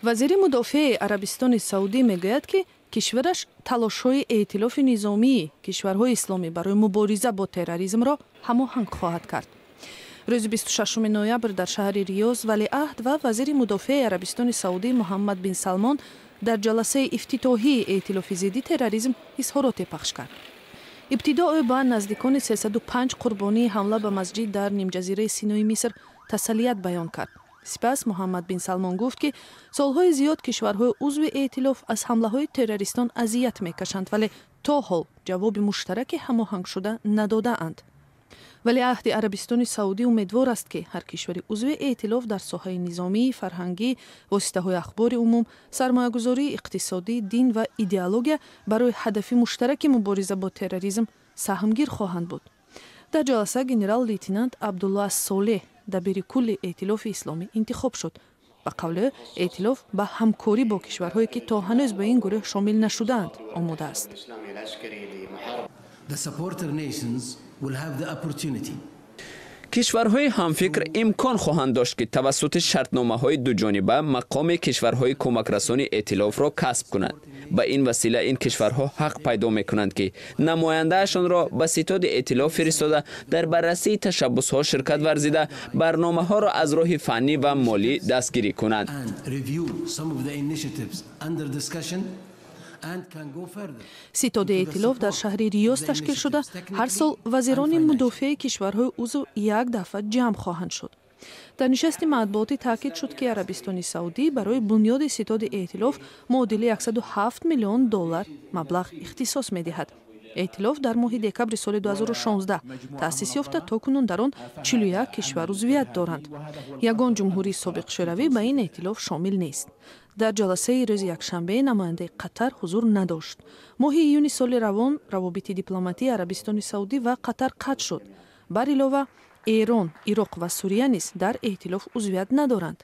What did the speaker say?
Вазири мудофеаи Арабистони Саудӣ мегӯяд, ки кишвараш талошҳои эътилофи низомии кишварҳои исломӣ барои мубориза бо терроризмро ҳамоҳанг хоҳад кард. Рӯзи 26 ноябр дар шаҳри Риёз валиаҳд ва вазири мудофеаи Арабистони Саудӣ Муҳаммад бин Салмон дар ҷаласаи ифтитоҳии эътилофи зидди терроризм изҳороте пахш кард. Ибтидо ӯ ба наздикони 305 қурбонии ҳамла ба масҷид дар нимҷазираи Синои Миср тасаллият баён кард. Сипас Муҳаммад бин Салмон гуфт, ки солҳои зиёд кишварҳои узви эътилоф аз ҳамлаҳои террористон азият мекашанд, вале то ҳол ҷавоби муштараки ҳамоҳангшуда надодаанд. Валиаҳди Арабистони Саудӣ умедвор аст, ки ҳар кишвари узви эътилоф дар соҳаи низомӣ, фарҳангӣ, воситаҳои ахбори умум, сармоягузории иқтисодӣ, дин ва идеология барои ҳадафи муштараки мубориза бо терроризм саҳмгир хоҳанд буд. Дар ҷаласа генерал-лейтенант Абдулло Ассолеҳ дабири кулли эътилофи исломӣ интихоб шуд. Ба қавли ӯ, эътилоф ба ҳамкорӣ бо кишварҳое, ки то ҳанӯз ба ин гурӯҳ шомил нашудаанд, омода аст. The supporter nations will have the opportunity Кишварҳои ҳамфикр имкон хоҳанд дошт, ки тавассути шартномаҳои дуҷониба мақоми кишварҳои кӯмакрасони эътилофро касб кунанд. Ба ин васила ин кишварҳо ҳақ пайдо мекунанд, ки намояндаашонро ба ситоди эътилоф фиристода, дар баррасии ташаббусҳо ширкат варзида, барномаҳоро аз роҳи фаннӣ ва молӣ дастгирӣ кунанд. and review some of the initiatives under discussion and can go further. Ситоди эътилоф дар шаҳри Риёз ташкил шуда, ҳар сол вазирони мудофеаи кишварҳои узв як дафъа ҷамъ хоҳанд шуд. Дар нишасти матбуотӣ таъкид шуд, ки Арабистони Саудӣ барои бунёди ситоди эътилоф муодили 107 миллион доллар маблағ ихтисос медиҳад. Эътилоф дар моҳи декабри соли 2016 таъсис ёфта, то кунун дар он 41 кишвар узвият доранд. Ягон ҷумҳурии собиқ Шӯравӣ ба ин эътилоф шомил нест. Дар ҷаласаи рӯзи якшанбе намояндаи Қатар ҳузур надошт. Моҳи июни соли равон равобити дипломатии Арабистони Саудӣ ва Қатар қатъ шуд. Бар илова, Эрон, Ироқ ва Сурия низ дар эътилоф узвият надоранд.